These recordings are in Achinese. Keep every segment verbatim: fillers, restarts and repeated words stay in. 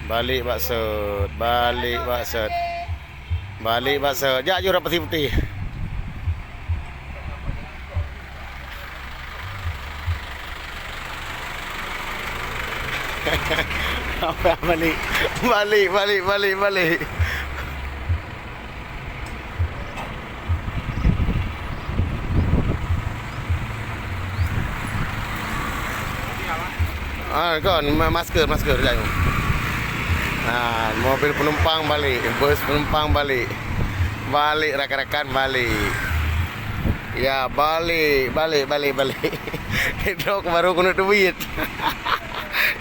Balek bak sot, balek bak sot. Balek bak sot. Jak ju rot Pasir Putih. Apa balek? Balek, balek, balek, balek. Ah, kon, ma-, masker, masker, kan. Ah, mobil penumpang balek, bus penumpang balek. Balek, rakan-rakan, balek. Ya, balek, balek, balek, balek. Dok baru keuneuk teubiet.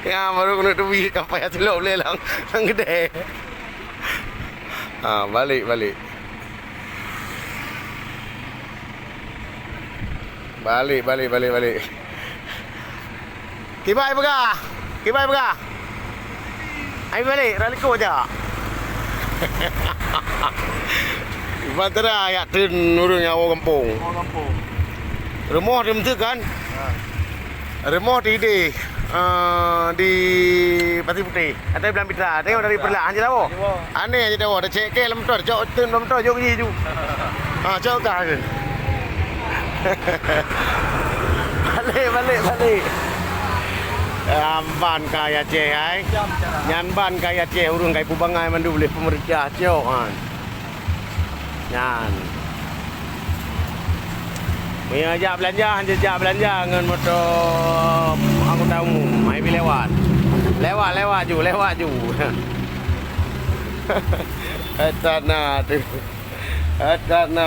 Ya, baru keuneuk teubiet, ka payah tulok lé lam, lam keudè. Ha, balek, balek. Balek, balek, balek, balek. Kiban peugah. Kiban peugah. Ai balek, rot likot jak. Iban teudah jak treun ureueng nyang woe gampông. Woe gampông. Rumoh di Meuseu kan? Ha. Rumoh di idéh, eh, di Pasir Putih. Atau di Blang Pitra. Tengok dari Peureulak, hana jitawoe. Hana jitawoe. Aneh aja tawoe. Tacek kèe lam moto, cok teun lam moto, jok ji ju. Ha, cok kah ke? Balek, balek, balek. Eh, ban kayèe Aceh, ai. Nyan ban kayèe Aceh, ureueng ka ipeubangai mandum lé peumeurintah, cok, ha. Nyan. Meunyoe jak beulanja, han jijak beulanja ngon moto anggota umum, hai bi lewat. Lewat, lewat ju, lewat ju. Ata na tu. Ata na.